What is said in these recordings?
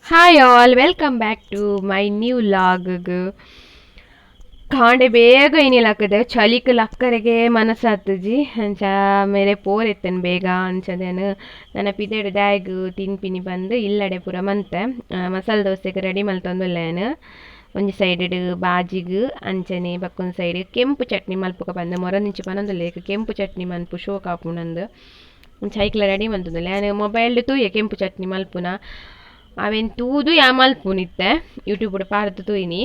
Hi all, welcome back to my new vlog. ಕಾಂಡೆ ಬೇಗ ಇನಿ ಲಕ್ಕದೆ, ಚಳಿಕ್ ಲಕ್ಕರೆಗೆ ಮನಸ್ಸಾತುಜಿ. ಅಂಚ ಮೇರೆ ಪೋರೆತ್ತನ್ ಬೇಗ. ಅಂಚದೇನು ನನ್ನ ಪಿದೆಡ್ ದಾಯ್ಗ್ ತಿನ್ಪಿನಿ ಬಂದು ಇಲ್ಲಡೆ ಪೂರ ಮಂತೆ. ಮಸಾಲೆ ದೋಸೆಗೆ ರೆಡಿ ಮಲ್ತೊಂದುಲ್ಲೇನು. ಒಂಜಿ ಸೈಡ್ ಬಾಜಿಗ್, ಅಂಚನೆ ಬಕ್ಕೊಂದು ಸೈಡ್ ಕೆಂಪು ಚಟ್ನಿ ಮಲ್ಪುಕ ಬಂದು. ಮೊರನಿಂಚಿ ಪನೊಂದುಲ್ಲೆ ಕೆಂಪು ಚಟ್ನಿ ಮನ್ಪು ಶೋಕ್ ಆಪುಂಡಂದು. ಅಂಚ ಐಕ್ಲ ರೆಡಿ ಮಲ್ತೊಂದುಲ್ಲೆ. ಯಾನ್ ಮೊಬೈಲ್ಡ್ ತೂಯೆ ಕೆಂಪು ಚಟ್ನಿ ಮಲ್ಪುನ. ಅವೆನ್ ತೂದು ಯಾ ಮಲ್ಪುನಿತ್ತೆ, ಯೂಟ್ಯೂಬ್ ಪಾಡ್ದು ತೂಯಿನಿ.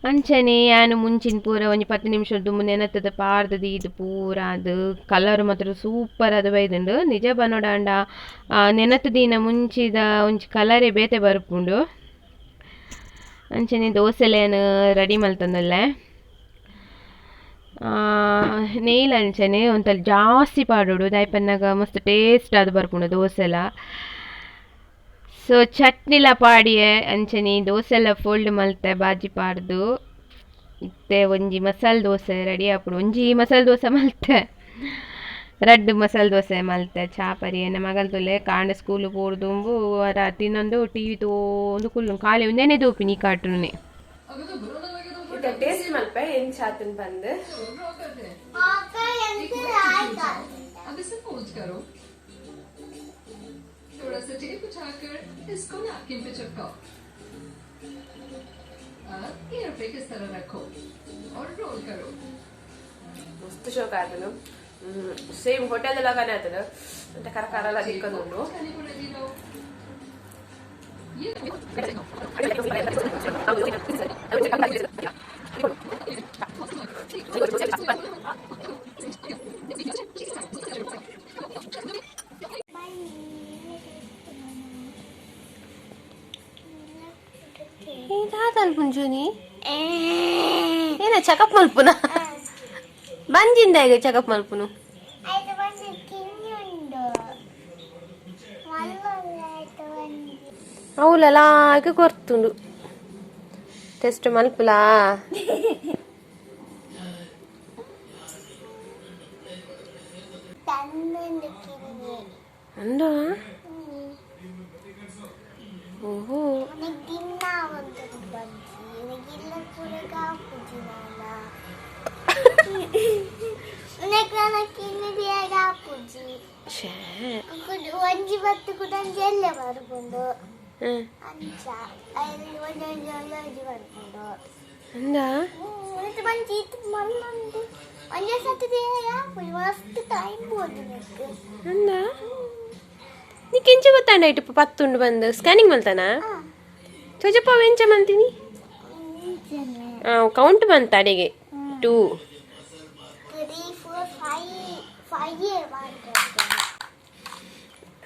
ಅಂಚನೆ ಯಾನ್ ಮುಂಚಿನ ಪೂರ ಒಂಜಿ 10 ನಿಮಿಷ ದುಂಬು ನೆನತದ ಪಾಡ್ದು ದೀದ್ ಪೂರ. ಅದು ಕಲರ್ ಮಾತ್ರ ಸೂಪರ್ ಆದ್ ಬೈದುಂಡು. ನಿಜ ಪನೊಡಾಂಡ ನೆನತ್ ದೀನ ಮುಂಚಿದ ಒಂಜಿ ಕಲರೇ ಬೇತೆ ಬರ್ಪುಂಡು. ಅಂಚನೆ ದೋಸೆಲೇನ್ ರೆಡಿ ಮಲ್ತೊಂದುಲ್ಲೆ. ನೆಯ್ಲ್ ಅಂಚನೆ ಒಂತಲ್ ಜಾಸ್ತಿ ಪಾಡೊಡು, ದಾಯೆ ಪನ್ನಗ ಮಸ್ತ್ ಟೇಸ್ಟ್ ಆದ್ ಬರ್ಪುಂಡು ದೋಸೆಲ. ಸೊ ಚಟ್ನಿಲ ಪಾಡಿಯೆ, ಅಂಚನೆ ದೋಸೆಲ ಫೋಲ್ಡ್ ಮಲ್ತೆ ಬಾಜಿ ಪಾಡ್ದು. ಇತ್ತೆ ಒಂಜಿ ಮಸಾಲೆ ದೋಸೆ ರೆಡಿ ಆಪುಂಡು. ಒಂಜಿ ಮಸಾಲೆ ದೋಸೆ ಮಲ್ತೆ, ರಡ್ಡ್ ಮಸಾಲೆ ದೋಸೆ ಮಲ್ತೆ. ಚಾ ಪರಿ ಎನ್ನ ಮಗಲ್ ತೂಲೆ, ಕಾಂಡೆ ಸ್ಕೂಲ್ ಪೋಡ್ದುಂಬು ತಿನ್ನೊಂದು ಟಿವಿ ತೋಂದು ಕುಲ್ಲು. ಖಾಲಿ ಒಂದೇನೆ ತೂಪಿನಿ ಕಾರ್ಟೂನೆ. ಟೇಸ್ಟ್ ಮಲ್ಪೆ ಎಂಚಾತನ್ ಬಂದು. अब इसे फोल्ड करो, थोड़ा सा टेप उठाकर इसको नैपकिन पे चिपकाओ। अब ईयरपिक इस तरह रखो और रोल करो। ಮಸ್ತ್ ಶೋಕ್ ಆತನು. ಸೇಮ್ ಹೋಟೆಲ್ ಲಗನೆ ಆತನು ಅಂತ ಕರ ಕರಲ ದಿಕ್ಕದುಂಡು. खाने को रेडी रहो। ये ದಾದಲ್ ಪುಂಜುನಿ ಏನ ಚೆಕಪ್ ಮಲ್ಪುನ? ಬಂಜಿಂದ ಈಗ ಚೆಕಪ್ ಮಲ್ಪುನು. ಆಯ್ತು, ಬಂದು ಕಿನ್ನಿ ಉಂಡು ಮಲ್ಲೊಂದು ಬಂದು. అవులలాగ కొర్తుండు. ಟೆಸ್ಟ್ ಮಲ್ಪುಲಾ? ತನ್ನೊಂದು ಕಿನ್ನಿ. ಅಂದ. ಓಹೋ. ಗಿನ್ನ ಒಂದು ಬಂಜಿ ಗಿಲ್ಲ ಪೂರ ಕಾಪುಜಿ ನಾನ. ನೆಕ್ ನನ್ನ ಕಿನ್ನಿ ಬೇಗ ಆಪುಜಿ. ಛೇ. ಒಂಜಿ ಬತ್ತು ಕೂಡ ಎಲ್ಲೆ ಬರ್ಕೊಂಡು. ಅಂಚ ಅಲ್ಲಿ ಒಂಜಿ ಒಂಜಿ ಒಂಜಿ ಒಂಜಿ ಬರ್ಕೊಂಡು. ಅಂದ. ಮತ್ತೆ ಮಂಜಿ ಇತ್ತು ಮಲ್ಲೊಂದು ಒಂಜೇ ಸತಿ ಬೇಗ ಆಪುಜಿ. ಮಸ್ತ್ ಟೈಮ್ ಬೋದು ನೆಕ್. ಅಂದ, ನೀಕ್ ಎಂಚ ಗೊತ್ತಾಂಡ ಇಟ್ಟು ಪತ್ತುಂಡು ಬಂದು? ಸ್ಕ್ಯಾನಿಂಗ್ ಮಲ್ತಾನ? ತೋಜಪ್ಪ, ಎಂಚ ಮಲ್ತೀನಿ? ಕೌಂಟ್ ಬಂತ ಅಡಿಗೆ 2. 3, 4, 5, 5.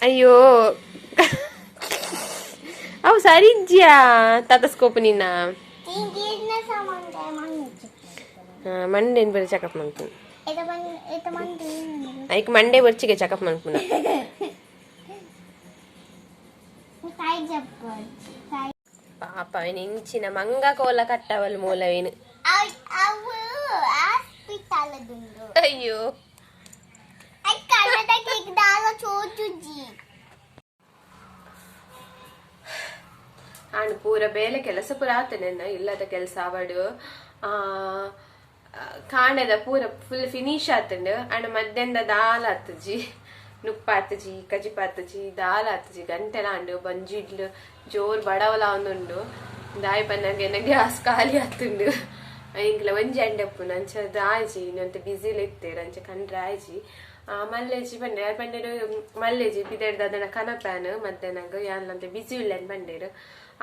ಅಯ್ಯೋ, ಅವು ಸರಿ ಇಜ್ಜಿಯಾ ತಾತಸ್ಕೋಪ್ ನಿನ್ನ? ಮಂಡೇನ್ ಬರೀ ಚೆಕಪ್ ಮಲ್ಪುನು. ಐಕ್ ಮಂಡೇ ಬರ್ಚಿಗೆ ಚೆಕಪ್ ಮಲ್ಪುನ. ಪಾಪ, ಇಂಚಿನ ಮಂಗ ಕೋಲ ಕಟ್ಟವಲ್ ಮೂಲವೇನು. ಅಯ್ಯೋ. ಆಂಡ್ ಪೂರ ಬೇಲೆ ಕೆಲಸ ಪೂರ ಆತನೆ. ಇಲ್ಲದ ಕೆಲಸ ಅವಡು ಕಾಂಡದ ಪೂರ ಫುಲ್ ಫಿನಿಶ್ ಆತಂಡು. ಅಂಡ್ ಮಧ್ಯಾಹ್ನದ ದಾಲ್ ಆತಜಿ, ನುಪ್ಪಾತಜಿ, ಕಜಿಪಾತಜಿ, ದಾಲ್ ಆತಜಿ. ಗಂಟೆಲ ಅಂಡು ಬಂಜಿಡ್ಲು ಜೋರ್ ಬಡವಲ ಒಂದುಂಡು. ದಾಯಿ ಪನ್ನಗ ಗ್ಯಾಸ್ ಖಾಲಿ ಆತುಂಡು. ಇಂಕ್ಲ ಒಂಜಿ ಅಂಡಪ್ಪುನ ಅಂಚ ದಾಜಿ ಇನ್ನೊಂತೆ ಬಿಸಿಲು ಇತ್ತೇರು. ಅಂಚ ಕಂಡ್ರೆ ಆಯ್ಜಿ. ಮಲ್ಲೇಜಿ ಪಂಡೆ ಪಂಡೇರು ಮಲ್ಲೇಜಿ ಪಿದೆಡ್ದ ಅದನ್ನ ಕನಪ್ಯಾನ್ ಮಧ್ಯಾಹ್ನಗ ಯಾನ್ಲಂತೆ ಬಿಸಿ ಇಲ್ಲ ಪಂಡೇರು.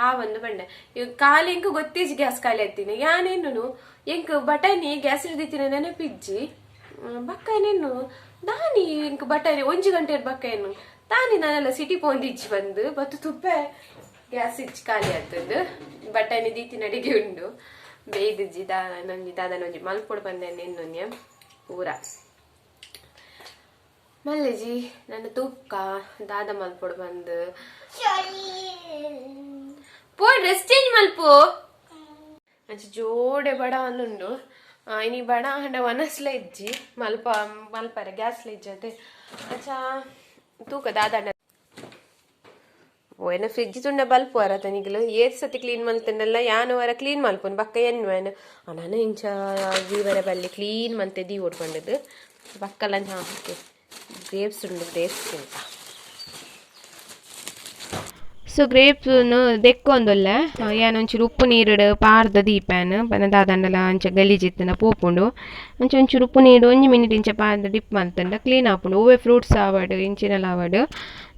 ಆ ಒಂದು ಪಂಡೆ ಇವ್ ಖಾಲಿ ಇಂಕ್ ಗೊತ್ತೀಜಿ ಗ್ಯಾಸ್ ಖಾಲಿ ಎತ್ತೀನಿ. ಯಾನೇನು ಎಂಕ್ ಬಟನಿ ಗ್ಯಾಸ್ ಹಿಡ್ದಿತ್ತಿನ ನೆನಪಿಜ್ಜಿ. ಬಕ್ಕ ಏನೇನು ದಾನಿ ಇಂಕ್ ಬಟನಿ ಒಂಜಿ ಗಂಟೆ ಬಕ್ಕ ಏನು ತಾನಿ ನಾನೆಲ್ಲ ಸಿಟಿ ಪೋಂದಿಜ್ಜಿ. ಬಂದು ಬತ್ತು ತುಪ್ಪೆ ಗ್ಯಾಸ್ ಇಚ್ಚಿ ಖಾಲಿ ಆಗ್ತದೆ. ಬಟನಿ ದೀತಿನ ಅಡಿಗೆ ಉಂಡು ಬೇಯ್ದಿಜ್ಜಿ. ದಾ ನಂಜಿ ದಾದನ ಒಂಜಿ ಮಲ್ಪೊಡು ಬಂದೆ ನಿನ್ನೊನ್ಯ ಪೂರ ಮಲ್ಲೆಜಿ. ನನ್ನ ತೂಕ ದಾದ ಮಲ್ಪೊಡು ಬಂದು. ಪೋ, ಡ್ರೆಸ್ ಚೇಂಜ್ ಮಲ್ಪು. ಅಂಚ ಜೋಡೆ ಬಡ ಒಂದುಂಡು. ಇನಿ ಬಡ ಹಂಡ ವನಸ್ಲ ಇಜ್ಜಿ ಮಲ್ಪ ಮಲ್ಪರೆ ಗ್ಯಾಸ್ಲ ಇಜ್ಜಿ ಅದೇ. ಅಂಚ ತೂಕ ದಾದಾಂಡ. ಓ ಎನ್ನ ಫ್ರಿಜ್ ತುಂಡ ಬಲ್ಪು ಅರ ತನಿಗಲು ಏತ್ ಸತಿ ಕ್ಲೀನ್ ಮಲ್ತಂಡಲ್ಲ ಯಾನು ವರ ಕ್ಲೀನ್ ಮಲ್ಪುನು ಬಕ್ಕ ಎನ್ನುವೇನು ನಾನು ಇಂಚ ದೀವರ ಬಲ್ಲಿ ಕ್ಲೀನ್ ಮಂತೆ ದೀ ಓಡ್ಪಂಡದು ಬಕ್ಕಲ ಹಾಕಿ ಗ್ರೇಪ್ಸ್ ಉಂಡು ಗ್ರೇಪ್ಸ್ ತಿಂತ. ಸೊ ಗ್ರೇಪ್ಸ್ ದೆಕ್ಕೊಂದುಲ್ಲ ಯಾನ್ ಒಂಚೂರು ಉಪ್ಪು ನೀರುಡು ಪಾರ್ದ ದೀಪೇನ್ ಪಂಡ ದಾದಂಡಲ ಅಂಚ ಗಲೀಜಿತ್ತುಂಡ ಪೋಪುಂಡು ಅಂಚ ಒಂಚೂರು ಉಪ್ಪು ನೀರು ಒಂಜಿ ಮಿನಿಟ್ ಇಂಚ ಪಾರ್ದ್ ಡಿಪ್ ಮಲ್ತುಂಡ ಕ್ಲೀನ್ ಆಪುಂಡು. ಒವ್ವೆ ಫ್ರೂಟ್ಸ್ ಆವಡ್ ಇಂಚಿನಲ ಆವಡ್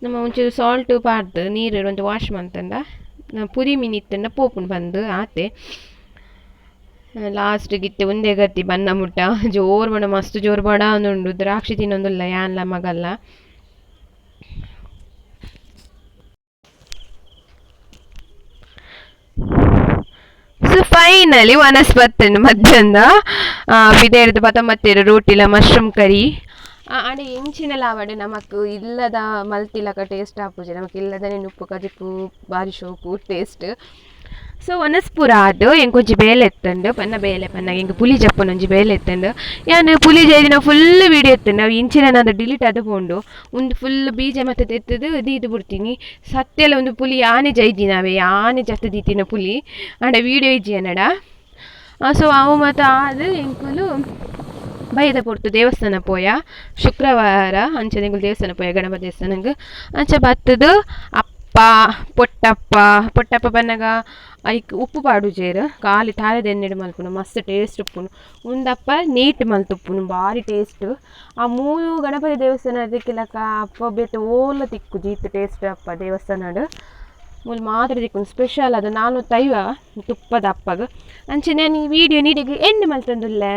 ನಮ ಒಂಚೂರು ಸಾಲ್ಟ್ ಪಾರ್ದ್ ನೀರುಡು ಒಂತೆ ವಾಶ್ ಮಲ್ತುಂಡ ಪುರಿ ಮೀನ್ ಇತ್ತುಂಡ ಪೋಪುಂಡು ಪಂದ್ ಆತೆ. ಲಾಸ್ಟ್ ಗಿತ್ತೆ ಉಂದೆ ಗತಿ ಬನ್ನ ಮುಟ್ಟ ಜೋರು ಬಡ ಮಸ್ತ್ ಜೋರು ಬಡ ಉಂಡು ದ್ರಾಕ್ಷಿ ತಿನ್ನೊಂದುಲ್ಲ ಯಾನ್ಲ ಮಗಲ್ಲ. ಸೊ ಫೈನಲಿ ವನಸ್ಪತಿನ ಮಧ್ಯಾಹ್ನ ಬಿದೇರ್ದು ಪತ್ತೊಂಬತ್ತೆರು ರೋಟಿಲ ಮಶ್ರೂಮ್ ಕರಿ ಆಂಡ ಎಂಚಿನಲ ಆವಡ್ ನಮಕ್ ಇಲ್ಲದ ಮಲ್ತಿಲಕ ಟೇಸ್ಟ್ ಆಪುಜಿ ನಮಕ್ ಇಲ್ಲದನೆ ನುಪ್ಪು ಕಜಿಪು ಬಾರಿ ಶೋಕು ಟೇಸ್ಟ್. ಸೊ ವನಸ್ಪುರ ಆದ್ ಎಂಕೊಂಜಿ ಬೇಲೆ ಎತ್ತಂಡು ಪನ್ನ ಬೇಲೆ ಪನ್ನ ಎಂಕ್ ಪುಲಿ ಜಪ್ಪುನ ಒಂಜಿ ಬೇಲೆ ಎತ್ತಂಡು ಯಾನ್ ಪುಲಿ ಜೈದಿನ ಫುಲ್ ವೀಡಿಯೋ ಎತ್ತಂಡು ಅವು ಇಂಚಿನ ಡಿಲೀಟ್ ಆದ್ ಪೋಂಡು ಉಂದು ಫುಲ್ ಬೀಜ ಮತ್ತ ತೆತ್ತುದು ದೀದ್ ಬುಡ್ತೀನಿ ಸತ್ಯಲ ಒಂದು ಪುಲಿ ಯಾನೆ ಜೈದಿನ ಅವೆ ಯಾನೆ ಜತ್ತ್ ದೀತಿನ ಪುಲಿ ಆಂಡ ವೀಡಿಯೋ ಇಜ್ಜಿ ಎನ್ನಡ. ಸೊ ಅವು ಮಾತ ಆದ್ ಎಂಕುಲು ಬೈದ ಪೊರ್ತು ದೇವಸ್ಥಾನ ಪೋಯ ಶುಕ್ರವಾರ ಅಂಚನೆ ಎಂಕುಲು ದೇವಸ್ಥಾನ ಪೋಯ ಗಣಪತಿ ದೇವಸ್ಥಾನಗ್ ಅಂಚ ಬತ್ತುದು ಅಪ್ಪ ಪೊಟ್ಟಪ್ಪ ಪೊಟ್ಟಪ್ಪ ಬನ್ನಗ ಐಕ್ ಉಪ್ಪು ಪಾಡುಜೆರ್ ಖಾಲಿ ತಾರೆದ ಎಣ್ಣೆಡ್ ಮಲ್ಪುನು ಮಸ್ತ್ ಟೇಸ್ಟ್ ಉಪ್ಪುಂಡು ಉಂದಪ್ಪ ನೀಟ್ ಮಲ್ತುಪ್ಪುನು ಬಾರಿ ಟೇಸ್ಟ್. ಆ ಮೂಲು ಗಣಪತಿ ದೇವಸ್ಥಾನ ತಿಕ್ಕಿಲಕ ಅಪ್ಪ ಬೇತೆ ಓಲ ತಿಕ್ಕುಜಿ ಇತ್ ಟೇಸ್ಟ್ ಅಪ್ಪ ದೇವಸ್ಥಾನಡ್ ಮೂಲು ಮಾತ್ರ ತಿಕ್ಕುಂಡು ಸ್ಪೆಷಲ್ ಅದು 450 ತುಪ್ಪದ ಅಪ್ಪಗ್. ಅಂಚನೆ ಯಾನ್ ಈ ವೀಡಿಯೋ ನೀಡಿಗ್ ಎಂಡ್ ಮಲ್ತೊಂದುಲ್ಲೆ.